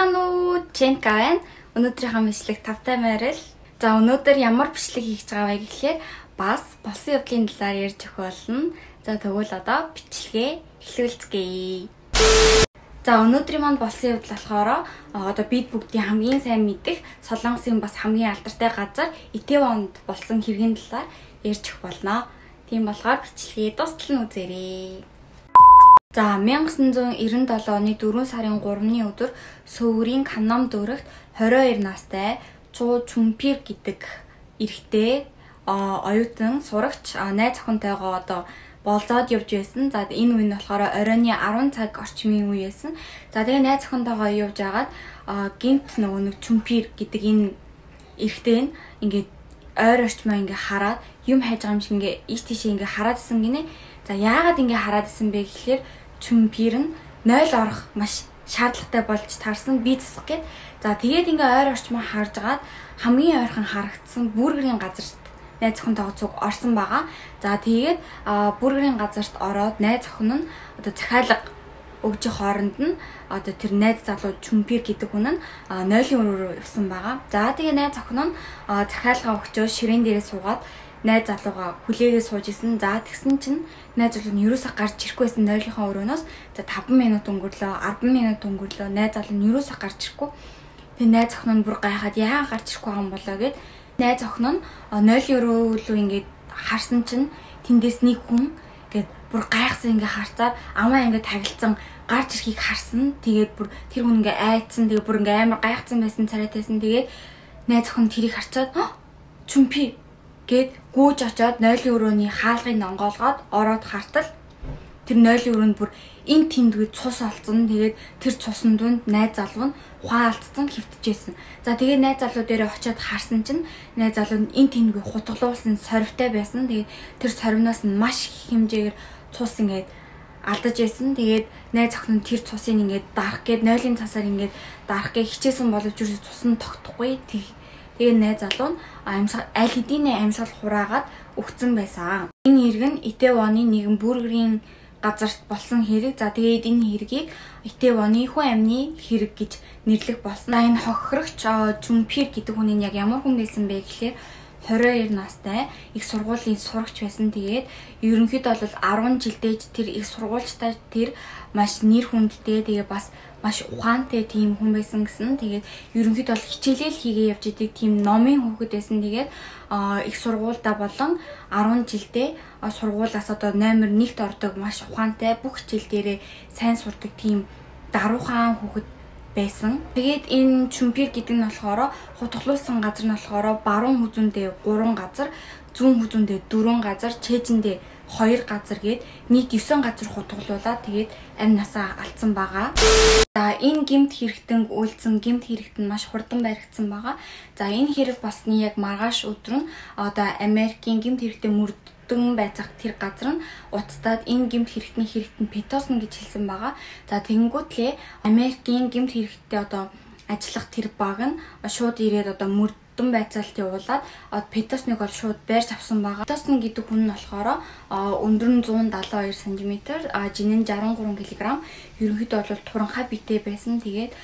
Сайцгаана уу? Ченка байна. Өнөөдрийнхөө бичлэг тавтай морил. За өнөөдөр ямар бичлэг хийж байгаа вэ гэхлээр бас болсон явдлын талаар ярьж өгөх болно. За тэгвэл одоо бичлэгээ эхлүүлцгээе. За өнөөдрийн маань болсон явдал болохоор одоо бид бүгдийн хамгийн сайн мэдэх Солонгосын бас хамгийн алдартай газар Итэвонд болсон хэргийн талаар ярьж өгөх болно. Тийм болохоор бичлэгээ дуустал нь үзээрэй. За 1997 оны 4 сарын 3-ны өдөр Сөүрийн Каннам дүүрэгт 22 настай Чу Чүмпир гэдэг эрэгтэй оюутан сурагч найз охинтойгоо одоо болзоод явж байсан. За энэ үе нь болохоор оройн 10 цаг орчмын үе байсан. За тэгээ найз охинтойгоо явж агаад гинт нөгөө нэг Чүмпир гэдэг энэ эрэгтэй нь ингээд ойр орчмоо ингээ хараад юм хайж байгаа юм шиг ингээ ийш тийшээ ингээ хараад исэн гинэ. За яагаад ингээ хараад исэн бэ гэхлээр Чүмпир нь 0 орох маш шаардлагатай болж таарсан, бие засах гээд. За тэгээд ингээ ойр орчмоо харж агаад хамгийн ойрхон харагдсан бүргэрийн газарт найз охинтойгоо цуг орсон байгаа. За тэгээд бүргэрийн газарт ороод найз охин нь одоо захиалга өгж хооронд нь одоо тэр найз залуу Чүмпир гэдэг хүн нь 0-ийн өрөө рүү явсан байгаа. За тэгээ найз охин нь захиалга өгчөө ширээн дээрээ суугаад найз залуугаа хүлээгээ сууж исэн. За тэгсэн чинь найз залуу нь юусаа гарч ирэхгүй байсан 0-ийнхаа өрөөнөөс. За 5 минут өнгөрлөө, 10 минут өнгөрлөө. Найз залуу нь юусаа гарч ирэхгүй. Тэгээ найз охин нь бүр гайхаад яагаад гарч ирэхгүй юм болоо гэд найз охин нь 0-ийн өрөө рүү ингээд харсан чинь тэндээс нэг хүн гээд бүр гайхсан ингээ харцаар амаа ингээ тагилцсан гарч ирэхийг харсан. Тэгээд бүр тэр хүн ингээ айцсан. Тэгээд бүр ингээ амар гайхсан байсан, царайтайсан. Тэгээд найз охин тэрийг харчаад Чүмпи гээд гүйж очоод 0-ийн өрөөний хаалгыг онгоолгоод ороод хартал тэр 0-ийн өрөөнд бүр эн тэндгүй цус олцсон. Тэгээд тэр цусан дунд найз залуу нь ухаан алдсан, хэвтэжсэн. За тэгээд найз залуу дээрээ очиод харсан чинь найз залуу нь эн тэндгүй хутгалуулсан сорвтой байсан. Тэгээд тэр сорвноос нь маш их хэмжээгээр цус ингээд алдаж байсан. Тэгээд найз охин нь тэр цусыг ингээд дарах гээд 0-ийн цасаар ингээд дарах гээд хичээсэн боловч юус цус нь тогтохгүй. Тэгээ найз залуу нь аль хэдийн амьсгал хураагаад өгцөн байсан. Энэ хэрэг нь Итэвоны нэгэн бүргэрийн газарт болсон хэрэг. За тэгээд энэ хэргийг Итэвоны хүн амны хэрэг гэж нэрлэх болсон. Энэ хохирогч Чүмпир гэдэг хүн нь яг ямар хүн байсан бэ гэхлээр 22 настай их сургуулийн сурагч байсан. Тэгээд ерөнхийдөө бол 10 жилдээ тэр их сургуульчтай тэр маш нэр хүндтэй, тэгээ бас маш ухаантай тийм хүн байсан гэсэн. Тэгээд ерөнхийдөө бол хичээлээ л хийгээ явж идэг тийм номын хүүхэд байсан. Тэгээд их сургуульдаа болон 10 жилдээ сургуулиас одоо номер 1-т ордог маш ухаантай, бүх хичээл дээрээ сайн сурдаг тийм даруухан хүүхэд байсан. Тэгээд энэ Чүмпир гэдэг нь болохоор хутгалуулсан газар нь болохоор баруун хүзүүндээ 3 газар, зүүн хүзүүндээ 4 газар, чээжэндээ 2 газар гээд нийт 9 газар хутгалуулаад тэгээд амь насаа алдсан байгаа. За энэ гэмт хэрэгтэнг үйлдсэн гэмт хэрэгт нь маш хурдан баригдсан байгаа. За энэ хэрэг болсны яг маргааш өдөр нь одоо Америкийн гэмт хэрэгтэн мөрдөн байцаах тэр газар нь уцтаад энэ гэмт хэрэгтний хэрэгт нь Петосон гэж хэлсэн байгаа. За тэгэнгүүтлээ Америкийн гэмт хэрэгттэй одоо ажиллах тэр баг нь шууд ирээд одоо мөрдөн байцаалт явуулаад Петосныг бол шууд байрч авсан байгаа. Петосон гэдэг хүн нь болохоор өндөр нь 172 см, жин нь 63 кг, ерөнхийдөө бол туранхай биетэй байсан. Тэгээд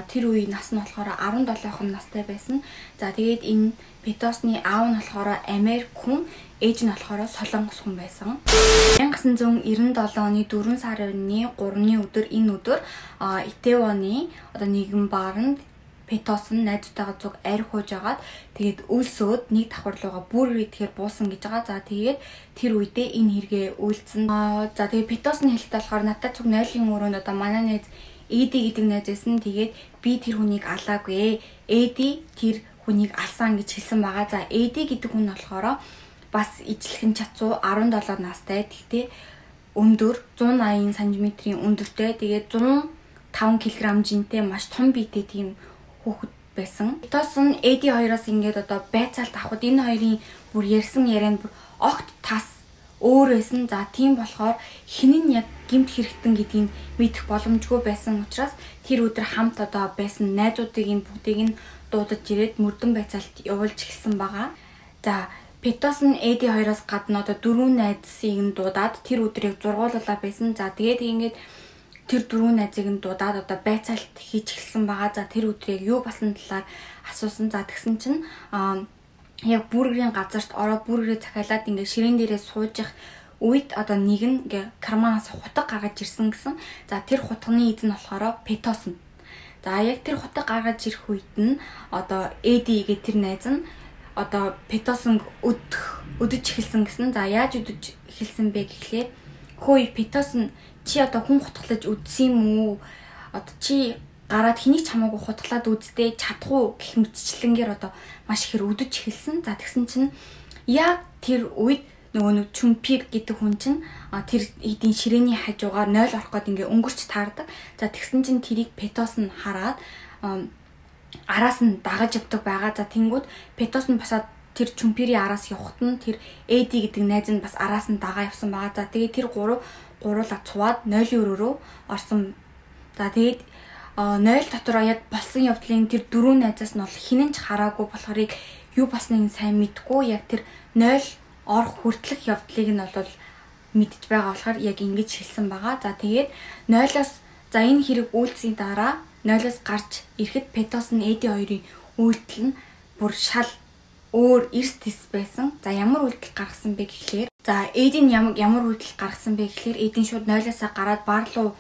тэр үе нас нь болохоор 17 настай байсан. За тэгээд энэ Петосны аав нь болохоор Америк хүн, ээж нь болохоор Солонгос хүн байсан. 1997 оны 4 сарын 3-ны өдөр энэ өдөр Итэвоны одоо нэгэн бааранд Петосон найзуудтайгаа цуг арх хууж агаад тэгээд өлсөөд нэг давхар руугаа бүр идэхээр буусан гэж байгаа. За тэгээд тэр үедээ энэ хэрэгээ үйлдсэн. За тэгээд Петосон хэлэхдээ болохоор надад цуг 0-ийн өрөөнд одоо манай найз Эди гэдэг найз байсан. Тэгээд би тэр хүнийг алаагүй. Эди тэр хүнийг алсан гэж хэлсэн байгаа. За Эди гэдэг хүн нь болохоор бас ижлэхэн чацуу 17 настай. Тэгтээ өндөр 180 см-ийн өндөртэй. Тэгээд 105 кг жинтэй маш том биетэй тийм хүүхэд байсан. Петосон Эди хоёроос ингээд одоо байцаалт авахд энэ хоёрын бүр ярьсан ярианд бүр огт тас өөр байсан. За тийм болохоор хэн нь яг гэмт хэрэгтэн гэдгийг мэдэх боломжгүй байсан учраас тэр өдөр хамт одоо байсан найзуудыг нь бүгдийг нь дуудаж ирээд мөрдөн байцаалт явуулж эхэлсэн байгаа. За Петосон Эди хоёроос гадна одоо 4 найзыг нь дуудаад тэр өдрийг зургууллаа байсан. За тэгээд ингээд тэр дөрвөн найзыг нь дуудаад одоо байцаалт хийж эхэлсэн байгаа. За тэр өдрийг юу болсон талаар асуусан. За тэгсэн чинь яг бүргэрийн газарт ороод бүргэрээ захиалаад ингээ ширээн дээрээ сууж их үед одоо нэг нь ингээ карманаас хутга гаргаж ирсэн гэсэн. За тэр хутганы эзэн нь болохоор Петосон. За яг тэр хутга гаргаж ирэх үед нь одоо Эди гэх тэр найз нь одоо Петосонг өдөж эхэлсэн гэсэн. За яаж өдөж эхэлсэн бэ гэхлээр хөөе Петосон чи одоо хүн хутгалаж үдсэн юм уу? Одоо чи гараад хэнийг ч хамаагүй хутгалаад үздэй чадах уу гэх мэтчлэнгээр одоо маш ихээр өдөж эхэлсэн. За тэгсэн чинь яг тэр үед нөгөө нэг Чүмпир гэдэг хүн чинь тэр хэдийн ширээний хажуугаар 0 орох гээд ингээ өнгөрч таардаг. За тэгсэн чинь тэрийг Петос нь хараад араас нь дагаж явдаг байгаа. За тэнгүүд Петос нь босоод тэр Чүмпирийн араас явхад нь тэр Эди гэдэг найз нь бас араас нь дагаа явсан байгаа. За тэгээд тэр гуруула цуваад 0-ийн өрөө рүү орсон. За тэгээд 0 дотор яг болсон явдлын тэр дөрвөн найзаас нь бол хинэн ч хараагүй болохоор юу болсныг сайн мэдгүй. Яг тэр 0 орох хүртэлх явдлыг нь бол мэдж байгаа болохоор яг ингэж хэлсэн байгаа. За тэгээд 0-оос за энэ хэрэг үйлцийн дараа 0-оос гарч ирэхэд Петос нь Эди хоёрын үйлдэл нь бүр шал өөр эрс тэс байсан. За ямар үйлдэл гаргасан бэ гэхлээр за Эди нь ямар үйлдэл гаргасан бэ гэхлээр Эдийн шууд 0-оос гараад бар руу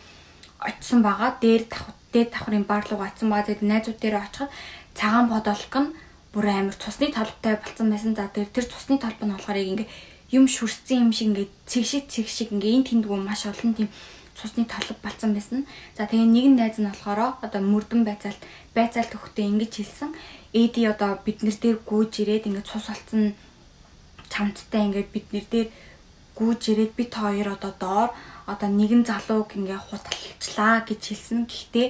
очсон байгаа. Дээр давхрын бар руу очсон байгаа. Тэгээд найзууд дээр очиход цагаан подолк нь бүр амар цусны толботой болцсон байсан. За тэр цусны толбо нь болохоор яг ингээ юм шүрссэн юм шиг ингээ цэг шиг ингээ энэ тэндгүү маш олон тийм цусны толбо болцсон байсан. За тэгээ нэгэн найз нь болохоор одоо мөрдөн байцаалт өгөхдөө ингэж хэлсэн. Эди одоо бид нар дээр гүйж ирээд ингээ цус болцсон чамцтай ингээ бид нар дээр гүйж ирээд бит хоёр одоо доор одоо нэгэн залууг ингээ хутгалчлаа гэж хэлсэн. Гэхдээ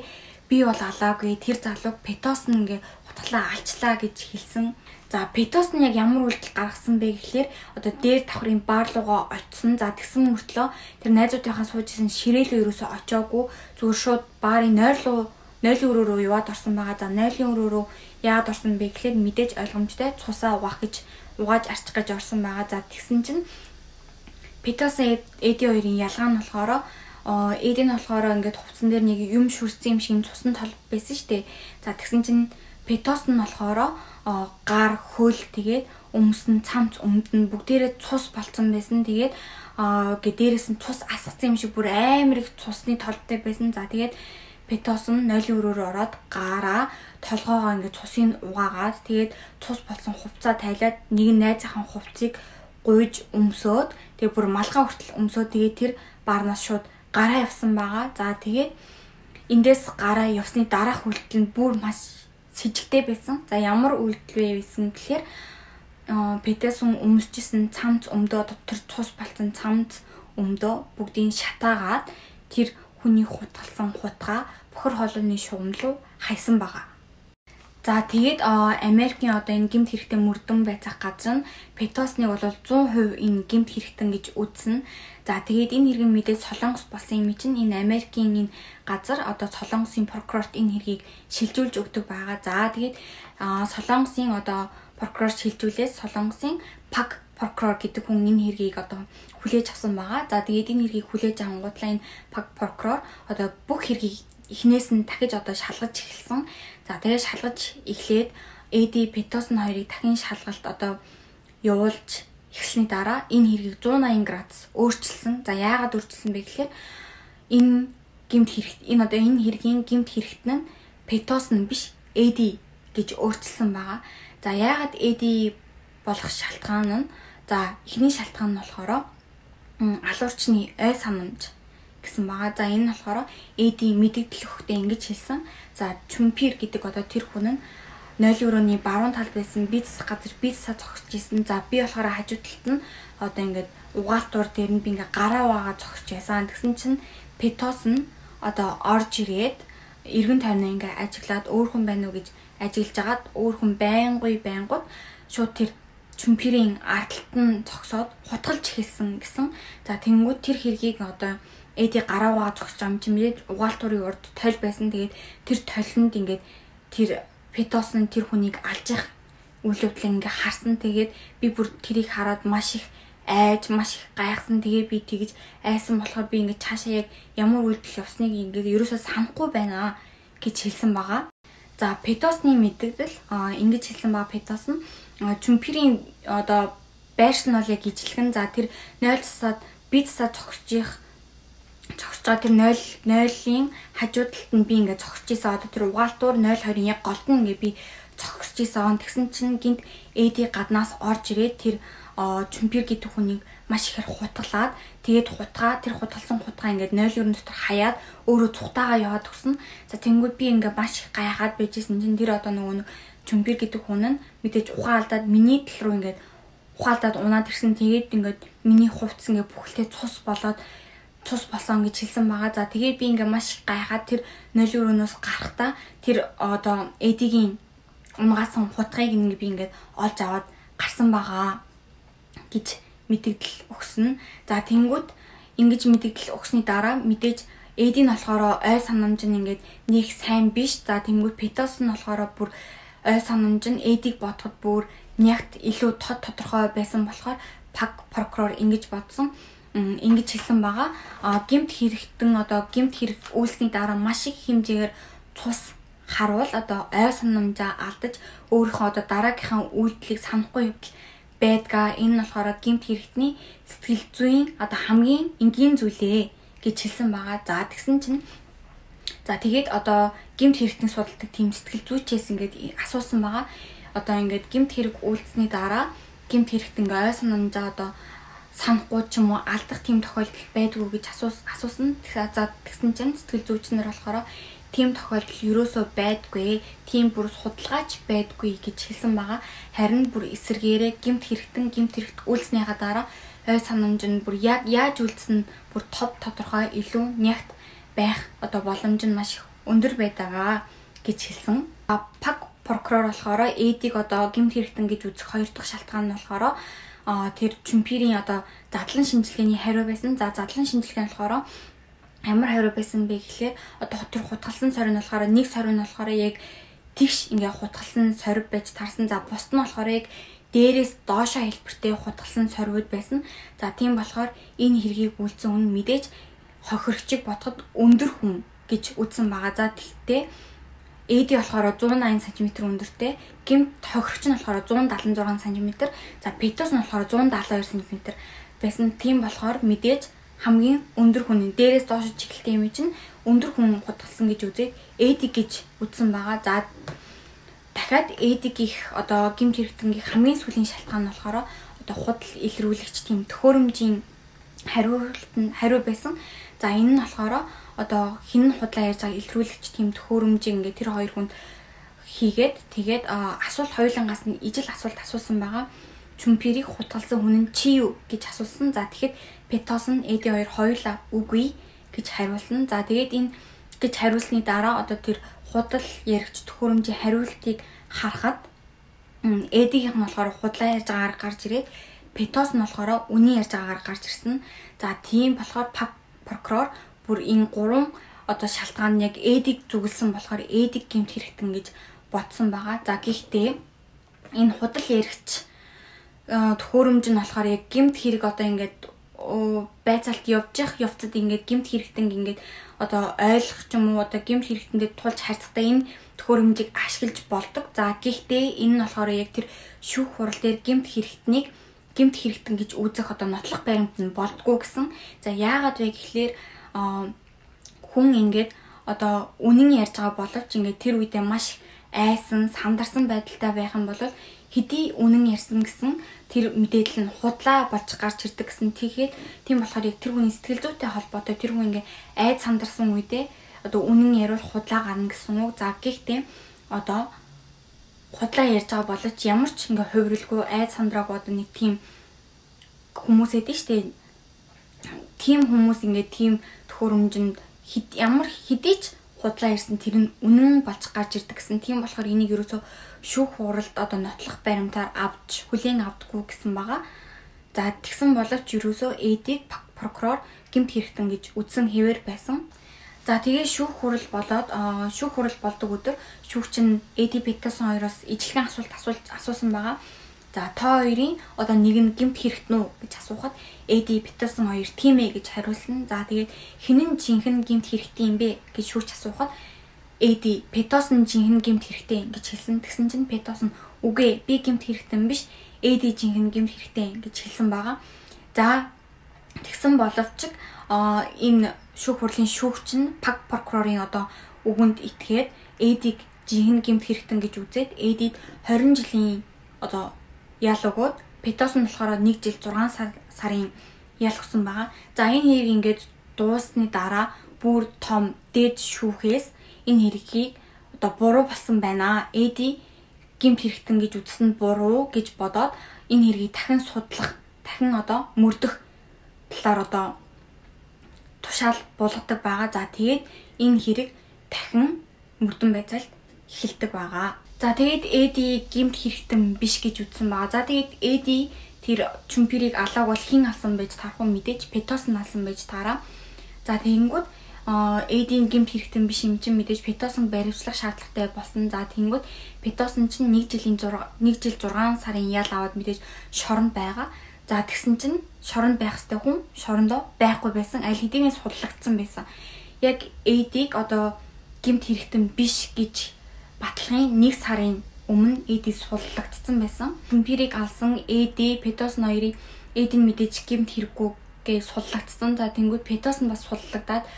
би бол алаагүй. Тэр залууг Петос нь ингээ хутгалаа алчлаа гэж хэлсэн. За Петос нь яг ямар үйлдэл гаргасан бэ гэхлээр одоо дээр давхрын бар руугаа очсон. За тэгсэн мөртлөө тэр найзуудынхаа сууж исэн ширээлүү ерөөсөө очоогүй. Зүгээр шууд барын 0 өрөө рүү яваад орсон байгаа. За 0-ын өрөө рүү яагаад орсон бэ гэхлээр мэдээж ойлгомжтой цусаа угаах гэж угааж арчих гэж орсон байгаа. За тэгсэн чинь Петос Эди хоёрын ялгаа нь болохоор Эди нь болохоор ингээд хувцсан дээр нэг юм шүрсэн юм шиг цусны толб байсан шүү дээ. За тэгсэн чинь Петос нь болохоор гар, хөл тэгээд өмсөн цамц өмдөн бүгдээрээ цус болцсон байсан. Тэгээд дээрээс нь цус асгацсан юм шиг бүр амар их цусны толбтой байсан. За тэгээд Петос нь 0-ын өрөөр ороод гараа толгоогоо ингээд цусыг угаагаад тэгээд цус болсон хувцаа тайлаад нэг нь найзынхаа хувцыг гуйж өмсөөд тэгээд бүр малгай хүртэл өмсөөд тэгээд тэр барнаас шууд гараа явсан байгаа. За тэгээд эндээс гараа явсны дараах үйлдэл нь бүр маш сэжигтэй байсан. За ямар үйлдэл вэ гэсэн гэхээр Петесон өмсөжсэн цамц өмдөө дотор цус болцсон цамц өмдөө бүгдийг шатаагаад тэр хүний хутгалсан хутгаа бохир хоолойны шугам руу хайсан байгаа. За тэгээд Америкийн одоо энэ гэмт хэрэгтэй мөрдөн байцаах газар нь Петосныг бол 100% энэ гэмт хэрэгтэн гэж үзсэн. За тэгээд энэ хэргийн мэдээ Солонгос болсон юм чинь энэ Америкийн энэ газар одоо Солонгосын прокурорт энэ хэргийг шилжүүлж өгдөг байгаа. За тэгээд Солонгосын одоо прокурор шилжүүлээс Солонгосын Пак прокурор гэдэг хүн энэ хэргийг одоо хүлээж авсан байгаа. За тэгээд энэ хэргийг хүлээж авангуудлаа энэ Пак прокурор одоо бүх хэргийг эхнээс нь дахиж одоо шалгаж эхэлсэн. За тэгээд шалгаж эхлээд Эди Петосон хоёрыг дахин шалгалт одоо явуулж эхэлсний дараа энэ хэргийг 180 градус өөрчилсөн. За яагаад өөрчилсөн бэ гэхээр энэ гэмт хэрэг энэ одоо энэ хэргийн гэмт хэрэгтэн нь Петосон биш Эди гэж өөрчилсөн байгаа. За яагаад Эди болох шалтгаан нь за эхний шалтгаан нь болохоор алуурчны ой санамж гэсэн байгаа. За энэ нь болохоор Эди мэдэгдэл өгөхдөө ингэж хэлсэн. За Чүмпир гэдэг одоо тэр хүн нь 0 өрөөний баруун талд байсан бизнес газар бизнесаа зогсож исэн. За би болохоор хажуу талд нь одоо ингээд угаалтуур дээр нь би ингээд гараа угаагаа зогсож байсан. Тэгсэн чинь Петос нь одоо орж ирээд эргэн тойрноо ингээд ажиглаад өөр хүн байна уу гэж ажиглаж агаад өөр хүн байнгуй байнгут шууд тэр Чүмпирийн ард талд нь зогсоод хутгалж эхэлсэн гэсэн. За тэнгууд тэр хэргийг одоо Эди гараа угаа зогсож байгаа юм чинь мэдээд угаалтуурын урд тойл байсан. Тэгээд тэр толинд ингээд тэр Петос нь тэр хүнийг алж явах үйл явдлыг ингээ харсан. Тэгээд би бүр тэрийг хараад маш их айж маш их гайхсан. Тэгээ би тэгж айсан болохоор би ингээд цаашаа яг ямар үйлдэл явсныг ингээд ерөөсөө санахгүй байна гэж хэлсэн байгаа. За Петосны мэдэгдэл ингэж хэлсэн байгаа. Петос нь Чүмпирийн одоо байршил нь бол яг ижилхэн. За тэр 0 засаад би засаад зогсож байгаа тэр 0-ийн хажуу талд нь би ингээд зогсож исэн. Одоо тэр угаалтуур 0-2-ын яг голд нь ингээд би зогсож исэн. Тэгсэн чинь гинт Эди гаднаас орж ирээд тэр Чүмпир гэдэг хүнийг маш ихээр хутгалаад тэгээд хутгаа тэр хутгалсан хутгаа ингээд 0-2 дотор хаяад өөрөө цухтаага яваад өгсөн. За тэнгууд би ингээд маш их гайхаад байжсэн чинь тэр одоо нөгөө Чүмпир гэдэг хүн нь мэдээж ухаан алдаад миний тал руу ингээд ухаан алдаад унаад ирсэн. Тэгээд ингээд миний хувцас ингээд бүхэлдээ цус болоод цус болсон гэж хэлсэн байгаа. За тэгээд би ингээд маш их гайхаад тэр 0-2-өөс гарахдаа тэр одоо Эдигийн унгаасан хутгыг ингээд би ингээд олж аваад гарсан байгаа гэж мэдэгдэл өгсөн. За тэнгууд ингэж мэдэгдэл өгсөний дараа мэдээж Эди нь болохоор ой санамж нь ингээд нэг сайн биш. За тэнгууд Петос нь болохоор бүр ой санамж нь Эдиг бодоход бүр нягт илүү тод тодорхой байсан болохоор пак прокурор ингэж бодсон. Ингэж хэлсэн байгаа. Гэмт хэрэгтэн одоо гэмт хэрэг үйлсний дараа маш их хэмжээгээр цус харуул одоо ой санамжаа алдаж өөрийнхөө одоо дараагийнхаа үйлдэлийг санахгүй явдал байдгаа. Энэ нь болохоор гэмт хэрэгтний сэтгэл зүйн одоо хамгийн энгийн зүйлээ гэж хэлсэн байгаа. За тэгсэн чинь за тэгээд одоо гэмт хэрэгтний судалдаг тийм сэтгэл зүйчээс ингээд асуусан байгаа. Одоо ингээд гэмт хэрэг үйлдсэний дараа гэмт хэрэгт ингээ ой санамжаа одоо санахгүй ч юм уу алдах тийм тохиолдол байдгүй гэж асуусан. За тэгсэн чинь сэтгэл зүйч нар болохоор тийм тохиолдол ерөөсөө байдгүй, тийм бүр судалгаач байдгүй гэж хэлсэн байгаа. Харин бүр эсэргээрээ гэмт хэрэгтэн гэмт хэрэгт үйлснийхаа дараа ой санамж нь бүр яг яаж үйлдсэн бүр тод тодорхой илүү нягт байх одоо боломж нь маш их өндөр байдаг гэж хэлсэн. Пак прокурор болохоор Эдиг одоо гэмт хэрэгтэн гэж үзэх хоёр дахь шалтгаан нь болохоор тэр Чүмпирийн одоо задлан шинжилгээний хариу байсан. За задлан шинжилгээ нь болохоор ямар хариу байсан бэ гэхлээр одоо тэр хутгалсан сорь нь болохоор нэг сорь нь болохоор яг тэгш ингээ хутгалсан сорь байж таарсан. За бусд нь болохоор яг дээрээс доошоо хэлбэртэй хутгалсан сорвууд байсан. За тийм болохоор энэ хэргийг үйлдсэн хүн мэдээж хохирогчийг бодоход өндөр хүн гэж үзсэн байгаа. За тэгтээ Эди болохоор 180 см өндөртэй, гэмт хохирогч нь болохоор 176 см, за Петос нь болохоор 172 см байсан. Тийм болохоор мэдээж хамгийн өндөр хүн дээрээс доош чиглэлтэй юм чинь өндөр хүн хутгалсан гэж үзээд Эди гэж үзсэн байгаа. За дахиад Эдигийнх одоо гэмт хэрэгтэнгийн хамгийн сүүлийн шалтгаан нь болохоор одоо худал илрүүлэгч тийм төхөөрөмжийн хариулт нь хариу байсан. За энэ нь болохоор одоо хэн худлаа ярьж байгаа илрүүлэгч тийм төхөөрөмжийг ингээд тэр хоёр хүнд хийгээд тэгээд асуулт хоёулангаас нь ижил асуулт асуусан байгаа. Чүмпирийг хутгалсан хүн нь чи юу гэж асуусан. За тэгэхэд Петос нь Эди хоёр хоёулаа үгүй гэж хариулсан. За тэгээд энэ гэж хариулсны дараа одоо тэр худал яригч төхөөрөмжийн хариултыг харахад Эдигийнх нь болохоор худлаа ярьж байгаагаар гарч ирээд Петос нь болохоор үнэн ярьж байгаагаар гарч ирсэн. За тийм болохоор прокурор бүр энэ гурван одоо шалтгаан нь яг Эдиг зүгэлсэн болохоор Эдиг гэмт хэрэгтэн гэж бодсон байгаа. За гэхдээ энэ худал яригч төхөөрөмж нь болохоор яг гэмт хэрэг одоо ингээд байцаалт явж явах явцад ингээд гэмт хэрэгтэн ингээд одоо ойлгох ч юм уу одоо гэмт хэрэгтэндээ тулж харьцахдаа энэ төхөөрөмжийг ашиглаж болдог. За гэхдээ энэ нь болохоор яг тэр шүүх хурал дээр гэмт хэрэгтнийг гэмт хэрэгтэн гэж үзэх одоо нотлох баримт нь болдгоо гэсэн. За яагаад вэ гэхлээр хүн ингээд одоо үнэн ярьж байгаа боловч ингээд тэр үедээ маш айсан, сандарсан байдалтай байх юм бол хэдий үнэн ярьсан гэсэн тэр мэдээлэл нь худлаа болж гарч ирдэг гэсэн. Тэгэхээр тийм болохоор яг тэр хүний сэтгэл зүйтэй холбоотой тэр хүн ингээ айд сандарсан үедээ одоо үнэн яриул худлаа гарна гэсэн үг. За гэхдээ одоо худлаа ярьж байгаа боловч ямар ч ингээ хувирлгүй айд сандраагүй одоо нэг тийм хүмүүс эдэн штэ. Тийм хүмүүс ингээ тийм төхөөрөмжөнд ямар хэдий ч худлаа ярьсан тэр нь үнэн болж гарч ирдэг гэсэн. Тийм болохоор энийг ерөөсөө шүүх хуралд одоо нотлох баримтаар авч хүлээн авдаггүй гэсэн байгаа. За тэгсэн боловч ерөөсөө Эдиг прокурор гэмт хэрэгтэн гэж үзсэн хэвээр байсан. За тэгээ шүүх хурал болоод шүүх хурал болдог өдөр шүүгч нь Эди Петерсон хоёроос ижлэгэн асуулт асуусан байгаа. За та хоёрын одоо нэг нь гэмт хэрэгтэн үү гэж асуухад Эди Петерсон хоёр тийм ээ гэж хариулсан. За тэгээд хэн нь жинхэнэ гэмт хэрэгтэй юм бэ гэж шүүгч асуухад Эди Петерсон жинхэнэ гэмт хэрэгтэй гэж хэлсэн. Тэгсэн чинь Петерсон үгүй би гэмт хэрэгтэн биш, Эди жинхэнэ гэмт хэрэгтэй гэж хэлсэн байгаа. За тэгсэн боловч энэ шүүх хурлын шүүгч нь паг прокурорын одоо үгэнд итгээд Эдиг жинхэнэ гэмт хэрэгтэн гэж үзээд Эдид 20 жилийн одоо ял өгөөд Петерсон болохоор 1 жил 6 сарын ял өгсөн байгаа. За энэ хэрэг ингээд дууссаны дараа бүр том дээд шүүхээс энэ хэргийг одоо буруу болсон байна. Эди гэмт хэрэгтэн гэж үзсэн нь буруу гэж бодоод энэ хэргийг дахин судлах, дахин одоо мөрдөх талаар одоо тушаал буулгадаг байгаа. За тэгээд энэ хэрэг дахин мөрдөн байцаалт эхэлдэг байгаа. За тэгээд Эди гэмт хэрэгтэн биш гэж үзсэн байгаа. За тэгээд Эди тэр чүмпэрийг алааг бол хэн алсан байж тарах вэ мэдээж Петерсон алсан байж таараа. За тэгэнгүүт Эдийн гэмт хэрэгтэн биш юм чинь мэдээж Петерсон баривчлах шаардлагатай болсон. За тэгэнгүүт Петерсон чинь 1 жил 6 сарын ял аваад мэдээж шоронд байгаа. За тэгсэн чинь шоронд байх ёстой хүн шорондоо байхгүй байсан. Аль хэдийн судлагдсан байсан. Яг Эдийг одоо гэмт хэрэгтэн биш гэж баталгын 1 сарын өмнө Эди судлагдсан байсан. Чүмпэрийг алсан Эди, Петерсон хоёрыг Эдийн мэдээж гэмт хэрэггүй гэж судлагдсан. За тэнгүүд Петерсон бас судлагдаад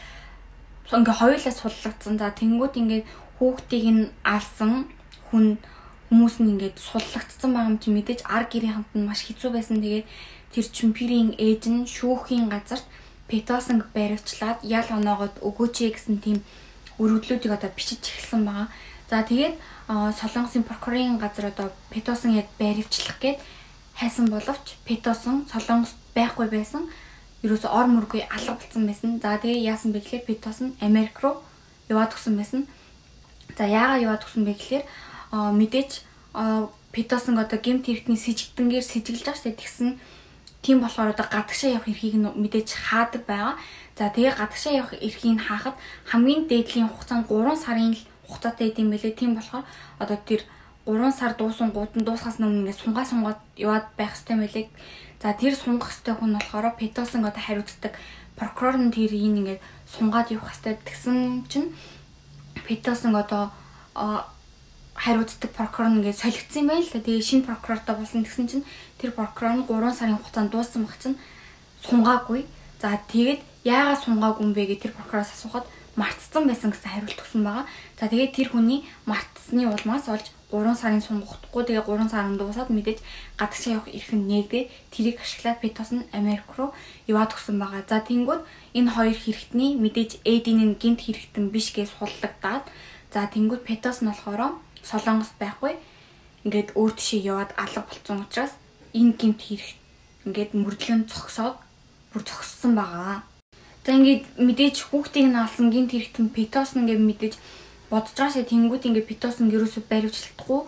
ингээ хоёулаа судлагдсан. За тэнгүүд ингээд хүүхдийг нь алсан хүн хүмүүс нь ингээд судлагдсан байгаа юм чи мэдээж ар гэрийнхэнд нь маш хэцүү байсан. Тэгээд тэр чүмпэрийн ээж нь шүүхийн газарт Петерсонг баривчлаад ял оноогод өгөөч гэсэн тийм өргөдлүүдийг одоо бичиж эхэлсэн байгаа. За тэгээд Солонгосын прокурорын газар одоо Петерсон яг баривчлах гээд хайсан боловч Петерсон Солонгост байхгүй байсан. Ерөөсө ор мөргүй алга болсон байсан. За тэгээ яасан бэ гэхээр Петерсон Америк руу яваад өгсөн байсан. За яагаад яваад өгсөн бэ гэхээр мэдээж Петерсон одоо гэмт хэрэгтний сэжигтэнгээр сэжиглэж байгаа шүү дээ. Тэгсэн тийм болохоор одоо гадагшаа явах эрхийг нь мэдээж хаадаг байгаа. За тэгээ гадагшаа явах эрхийг нь хаахад хамгийн дээдлийн хугацаа нь 3 сарын л хугацаатай идэм байлээ. Тийм болохоор одоо тэр 3 сар дуусан гууд нь дуусахаас өмнө ингээд сунгаа яваад байх хэрэгтэй байлээ. За тэр сунгах хэрэгтэй хүн болохоор Петерсон одоо хариуцдаг прокурор нь тэр энэ ингээд сунгаад явах хэрэгтэй. Тэгсэн чинь Петерсон одоо хариуцдаг прокурор нь ингээд солигдсон юм байна л да. Тэгээ шинэ прокурортой болсон. Тэгсэн чинь тэр прокурор нь 3 сарын хугацаанд дууссан баг чинь сунгаагүй. За тэгээд яагаад сунгаагүй юм бэ гэж тэр прокурораас асуухад мартцсан байсан гэсэн хариулт өгсөн байгаа. За тэгээд тэр хүний мартсны улмаас олж 3 сарын сунгахгүй тэгээ 3 сарын дуусаад мэдээж гадагшаа явах эрх нь нээгдээ тэрийг ашиглаад Петерсон Америк руу яваад өгсөн байгаа. За тэнгүүд энэ хоёр хэрэгтний мэдээж Эдийн нь гэмт хэрэгтэн биш гэж судлагдаад за тэнгүүд Петерсон болохоор Солонгост байхгүй ингээд өөр тишээ яваад алга болцсон учраас энэ гэмт хэрэг ингээд мөрдлөн зогсоод бүр зогссон байгаа. За ингээд мэдээж хүүхдийг нь алсан гэмт хэрэгтэн Петерсон ингээд мэдээж бодож байгаа шээ. Тэнгүүд ингээд Петерсон ерөөсөө баривчлахгүй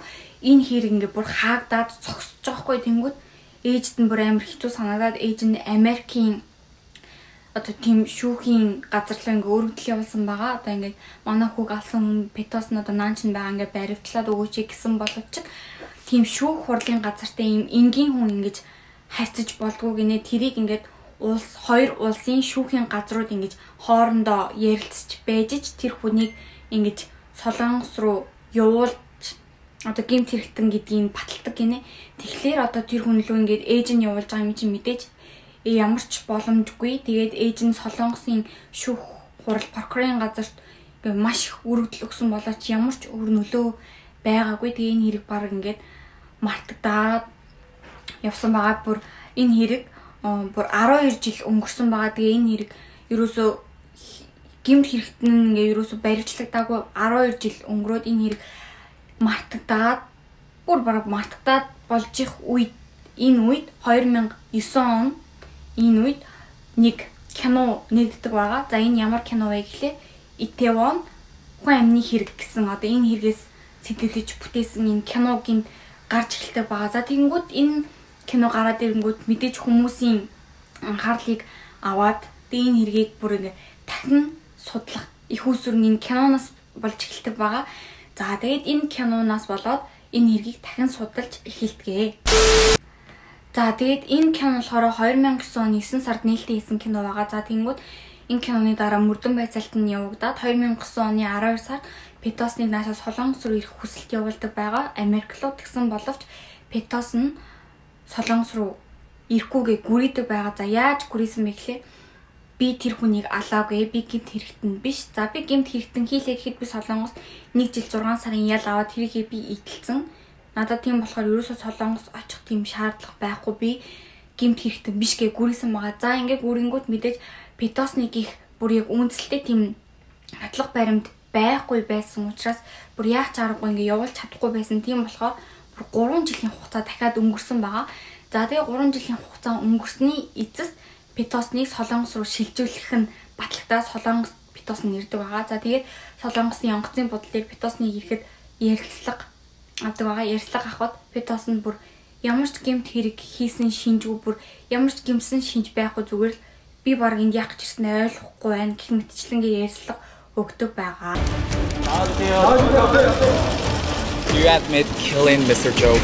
энэ хэрэг ингээд бүр хаагдаад зогсож байгаа хгүй. Тэнгүүд ээжд нь бүр амар хэцүү санагдаад ээж нь Америкийн одоо тийм шүүхийн газар руу ингээ өргөдөл явуулсан байгаа. Одоо ингээд манай хүүг алсан хүн Петерсон одоо наан чинь байгаа ингээ баривчлаад өгөөч гэсэн боловч тийм шүүх хурлын газартай ийм энгийн хүн ингэж харьцаж болдгоо гинэ. Тэрийг ингээд улс хоёр улсын шүүхийн газрууд ингэж хоорондоо ярилцж байж тэр хүнийг ингэж Солонгос руу явуулж одоо гэмт хэрэгтэн гэдгийг баталдаг гинэ. Тэгэхээр одоо тэр хүн лүү ингээд ээж нь явуулж байгаа юм чинь мэдээж ямар ч боломжгүй. Тэгээд ээж нь Солонгосын шүүх хурал прокурорын газарт ингээд маш их өргөдөл өгсөн болооч ямар ч үр нөлөө байгаагүй. Тэгээ энэ хэрэг баг ингээд мартагдаад явсан байгаа. Бүр энэ хэрэг бүр 12 жил өнгөрсөн байгаа. Тэгээ энэ хэрэг ерөөсөө гэмт хэрэгтэн ингээ ерөөсөө баривчлагдаагүй 12 жил өнгөрөөд энэ хэрэг мартагдаад бүр бараг мартагдаад болж их үед энэ үед 2009 он энэ үед нэг кино нэгддэг байгаа. За энэ ямар кино вэ гэхлээр Итевон хүн амны хэрэг гэсэн одоо энэ хэрэгээс сэтгэлж бүтээсэн энэ киногийн гарч эхэлдэг байгаа. За тэгэнгүүт энэ кино гараад ирэнгүүт мэдээж хүмүүсийн анхаарлыг аваад тэгээ энэ хэргийг бүр ингээ дахин судлах их усүр нь энэ киноноос болж эхэлдэг байгаа. За тэгээд энэ киноноос болоод энэ хэргийг дахин судалж эхэлдэг. За тэгээд энэ кино болохоор 2009 оны 9 сард нээлттэй хийсэн кино байгаа. За тэгэнгүүт энэ киноны дараа мөрдөн байцаалт нь явагдаад 2009 оны 12 сард Петосныг наашаа Солонгос руу ирэх хүсэлт явуулдаг байгаа. Америк руу тэгсэн боловч Петос нь Солонгос руу ирэхгүйгээ гүрийдэг байгаа. За яаж гүрийсэн бэ гэхлээр би тэр хүнийг алаагүй, би гэмт хэрэгтэн биш. За би гэмт хэрэгтэн хийлээ гэхэд би Солонгост 1 жил 6 сарын ял аваад тэрийгээ би идэлцэн. Надад тийм болохоор ерөөсөө Солонгос очих тийм шаардлага байхгүй, би гэмт хэрэгтэн биш гэ гүрийсэн байгаа. За ингээ гүрэнгүүт мэдээж Петосныг их бүр яг үндэслэлтэй тийм нотлох баримт байхгүй байсан учраас бүр яах ч аргагүй ингээ явуулж чадахгүй байсан. Тийм болохоор бүр 3 жилийн хугацаа дахиад өнгөрсөн байгаа. За тэгээ 3 жилийн хугацаа өнгөрсний эцэст Петосныг Солонгос руу шилжүүлэх нь батлагдаад Солонгос Петос нь ирдэг байгаа. За тэгээд Солонгосын онгоцын буудлыг Петосныг ирэхэд ярилцлага авдаг байгаа. Ярилцлага авахад Петос нь бүр ямар ч гэмт хэрэг хийсэн шинжгүй, бүр ямар ч гэмсэн шинж байхгүй, зүгээр л би баг энд яах гэж ирсэн ойлгохгүй байна гэх мэтчлэнгээр ярилцлага өгдөг байгаа. Do you admit killing Mr. Joe?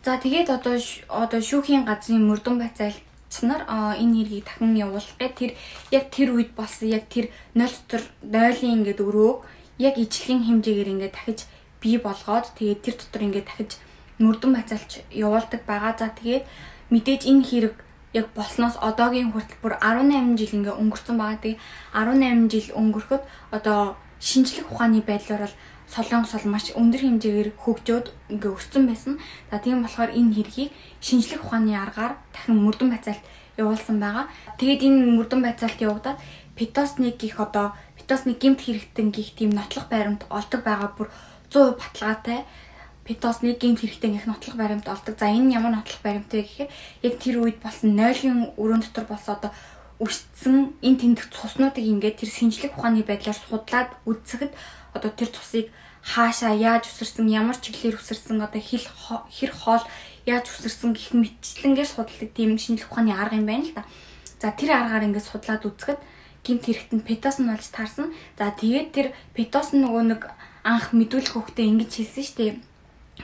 За тэгээд одоо шүүхийн газрын мөрдөн байцаалч нар энэ хэргийг дахин явуулах гэ тэр яг тэр үед болсон яг тэр 0 дотор 0-ийн ингээд өрөөг яг ижлэгийн хэмжээгээр ингээд дахиж бий болгоод тэгээд тэр дотор ингээд дахиж мөрдөн байцаалч явуулдаг байгаа. За тэгээд мэдээж энэ хэрэг яг болсноос одоогийн хүртэл бүр 18 жил ингээ өнгөрцөн байгаа. Тэгээ 18 жил өнгөрөхөд одоо шинжлэх ухааны байдлаар бол Солонгос бол маш өндөр хэмжээгээр хөгжөөд ингээ өссөн байсан. За тийм болохоор энэ хэргийг шинжлэх ухааны аргаар дахин мөрдөн байцаалт явуулсан байгаа. Тэгээд энэ мөрдөн байцаалт явагдаад Петосныг гих одоо Петосныг гэмт хэрэгтэн гих тийм нотлох баримт олдог байгаа. Бүр 100% баталгаатай Петосныг гэмт хэрэгтэн гих нотлох баримт олдог. За энэ ямар нотлох баримт вэ гэхээр яг тэр үед болсон 0-ийн өрөөнд дотор болсон одоо өссөн энэ тэмдэг цуснуудыг ингээд тэр шинжлэх ухааны байдлаар судлаад үзэхэд одоо тэр цусыг хаашаа яаж үсэрсэн, ямар чиглэлээр үсэрсэн, одоо хэр хоол яаж үсэрсэн гэх мэтчлэнгээр судалдаг тийм шинжлэх ухааны арга юм байна л да. За тэр аргаар ингээд судлаад үзэхэд гэмт хэрэгтэнд Петос нь болж таарсан. За тэгээд тэр Петос нь нөгөө нэг анх мэдүүлэх хөхтэй ингэж хэлсэн шүү дээ.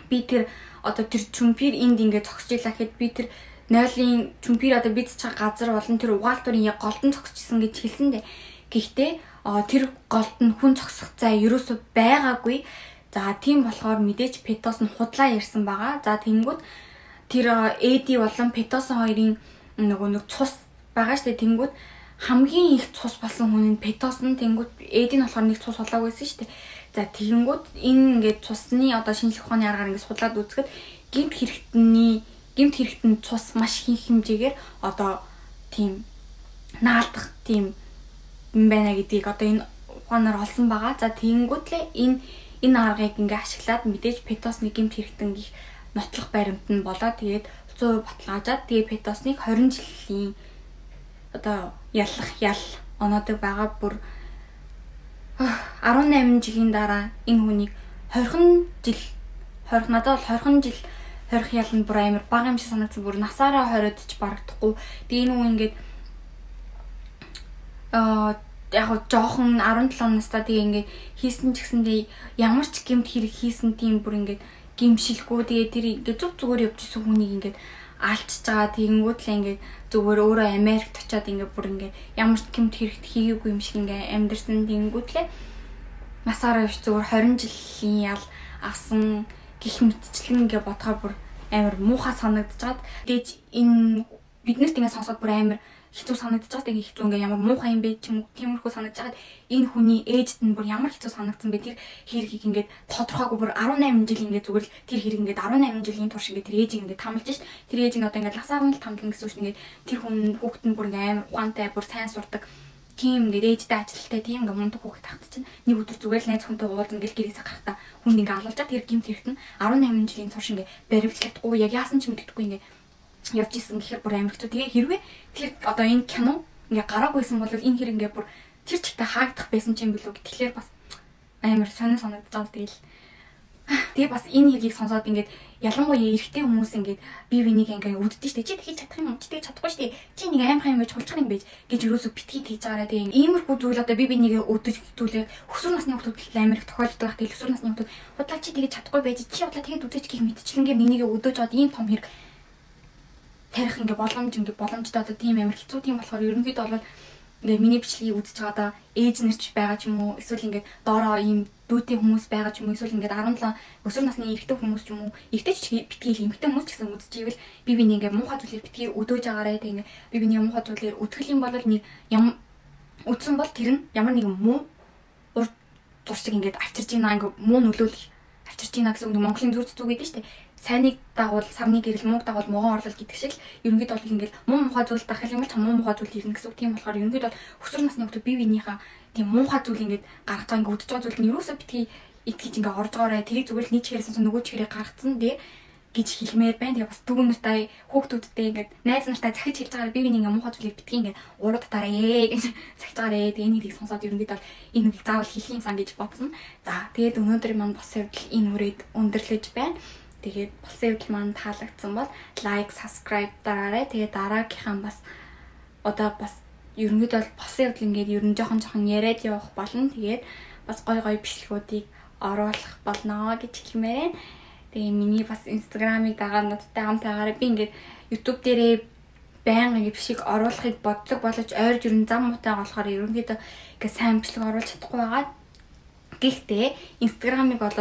Би тэр одоо тэр чүмпир энд ингээд зогсож илаа гэхэд би тэр 0-ийн чүмпир одоо бидж байгаа газар болон тэр угаалтурын яг голдон зогсчихсан гэж хэлсэн дээ. Гэхдээ тэр голд нь хүн зогсох зай ерөөсөө байгаагүй. За тийм болохоор мэдээж Петос нь худлаа ярьсан байгаа. За тэнгүүд тэр Эди болон Петосын хоёрын нөгөө нэг цус байгаа шүү дээ. Тэнгүүд хамгийн их цус болсон хүн нь Петос нь, тэнгүүд Эди нь болохоор нэг цус болоогүй байсан шүү дээ. За тэгэнгүүт энэ ингээд цусны одоо шинжлэх ухааны аргаар ингээд судлаад үзэхэд гэмт хэрэгтэн цус маш их хэмжээгээр одоо тийм наалдах тийм юм байна гэдгийг одоо энэ ухаанаар олсон байгаа. За тэгэнгүүтлээ энэ аргыг ингээ ашиглаад мэдээж Петосныг гэмт хэрэгтэн гих нотлох баримт нь болоо. Тэгээд 100% баталгаажаад тэгээ Петосныг 20 жилийн одоо яллах ял оноодог байгаа. Бүр 18 жилийн дараа энэ хүнийг 20 жил хорих, надад бол 20 жил хорих ял нь бүр амар бага юм шиг санагдсан. Бүр насаараа хориод ч барагдахгүй. Тэгээ энэ хүн ингээд яг жоохон 17 настай тэгээ ингээд хийсэн ч гэсэндээ ямар ч гэмт хэрэг хийсэн тийм бүр ингээд гимшилгүй. Тэгээ тэр ингээд зүг зүгээр явж исэн хүнийг ингээд алчж байгаа. Тэгэнгүүт л ингээд зүгээр өөрөө Америкт очиад ингээд бүр ингээд ямар ч гэмт хэрэгт хийгээгүй юм шиг ингээд амьдэрсэн. Тэгэнгүүт л насаараа явж зүгээр 20 жилийн ял авсан гих мэтчлэн ингээд бодохоор бүр амар муухай санагдаж байгаад. Тэгэж энэ биднэрт ингээд сонсоход бүр амар хэцүү санагдаж байгаа. Тэгээ хэцүү ингээ ямар муухай юм бэ ч юм уу тиймэрхүү санагдаж байгаад энэ хүний ээжд нь бүр ямар хэцүү санагдсан бэ, тэр хэргийг ингээд тодорхойгүй бүр 18 жил ингээд зүгээр л тэр хэрэг ингээд 18 жилийн турш ингээд тэр ээжийг ингээд тамлж шít. Тэр ээж нь одоо ингээд ласаар нь л тамлна гэсэн үг шин ингээд тэр хүн хүүхэд нь бүр ингээд амар ухаантай бүр сайн сурдаг тийм ингээд ээжтэй ажилттай тийм ингээд мундаг хүүхэд тахт чинь нэг өдөр зүгээр л найз хүнтэй уулзна гэл гэрээсээ гарахтаа хүн ингээд алуулжаа тэр гэмт хэрэгт нь 18 жилийн турш ингээд баривчлагдахгүй яг яасан ч мэддэхгүй ингээд явж исэн гэхээр бүр амар хэцүү. Тэгээ хэрвээ тэр одоо энэ кино ингээ гараагүйсэн бол энэ хэр ингээ бүр тэр чигтээ хаагдах байсан ч юм билүү. Тэгэхээр бас амар сонин санагдаж байгаа. Тэгэл тэгээ бас энэ хэргийг сонсоод ингээд Ялангуяа эрэгтэй хүмүүс ингээд бие биенийг ингээд үддэж штэ. Чи тэгэж чадах юм, чи тэгэж чадахгүй штэ. Чи нэг аимхай юм байж хулчих юм байж гэж юусоо битгий тэгж байгаарай. Тэгээ иймэрхүү зүйл одоо бие биенийг үдэж зүйлээ өсвөр насны хүүхдүүд амар их тохиолддог байх. Тэгээ өсвөр насны хүүхдүүд худлаа чи тэгэж чадахгүй байж чи худлаа тэгэд үзэж гих мэтчлэнгээр нэгнийгээ өдөөж аваад ийм том хэрэг тарих ингээд боломж ингээд боломжтой одоо тийм амар хэцүү. Тийм болохоор ерөнхийдөө бол ингээд миний бичлэгийг үзэж байгаадаа ээж нар ч байгаа ч юм уу эсвэл ингээд доороо ийм дүүтэй хүмүүс байгаа ч юм уу эсвэл ингээд 17 өсвөр насны эрэгтэй хүмүүс ч юм уу эрэгтэй ч битгий эмэгтэй хүмүүс ч гэсэн үзчихвэл би биний ингээд муухай зүйлээр битгий өдөөж агаарай. Тэг ингээд би биний муухай зүйлээр өдгөх юм бол нэг ям үдсэн бол тэр нь ямар нэгэн муу ур зуршиг ингээд авчирч ийна, ингээд муу нөлөөлөл авчирч ийна гэсэн үг. Монголын зүр зүг гэдэг нь шүү дээ. Сайныг дагуул сарны гэрэл, мууг дагуул мууган орлол гэдэг шиг л ерөнхийдөө бол ингээл муу муухай зүйл дах юм бол ч муу муухай зүйл ирнэ гэсэн үг. Тийм болохоор ерөнхийдөө бол өсвөр насны хүмүүс бие биенийхээ тийм муухай зүйл ингээд гаргаж байгаа, ингээд үдэж байгаа зүйл нь ерөөсөө битгий итгэж ингээд орж байгаарай. Тэрийг зүгээр л нэг чигээрээ сонсон нөгөө чигээрээ гаргацсан дээ гэж хэлмээр байна. Тэгээ бас дүүн нартай хүүхдүүдтэй ингээд найз нартай захиж хэлж байгаа бие биений ингээд муухай зүйлийг битгий ингээд уруу татаарай гэж захиж байгаарэ. Тэгээ энийг сонсоод ерөнхийдөө бол энэ үгийг заавал хэлэх юмсан гэж бодсон. За тэгээд өнөөдөр маань болсон явдал энэ үрээд өндөрлөж байна. Тэгээд болсон явдал маань таалагдсан бол лайк, subscribe дараарай. Тэгээд дараагийнхаа бас одоо бас ерөнхийдөө бол болсон явдал ингээд ер нь жоохон жоохон яриад явах болно. Тэгээд бас гой гой бичлэгүүдийг оруулах болно гэж хэлмээр байна. Тэгээ миний бас Instagram-ыг дагаад надтай хамт байгаарай. Би ингээд YouTube дээрээ байнга ингээд бичлэг оруулахыг бодлого болож ойр ер нь зам муутай болохоор ерөнхийдөө ингээд сайн бичлэг оруулж чадахгүй байгаа. Гэхдээ Instagram-ыг бол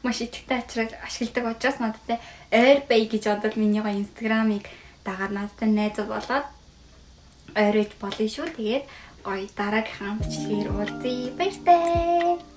маш идэвхтэй ашигладаг учраас надтай ойр бай гэж бодвол миний гоё Instagram-ыг дагаад надтай найз болоод ойрож болно шүү. Тэгээд гоё дараагийнхаа бичлэгээр уулзъя. Баяртай.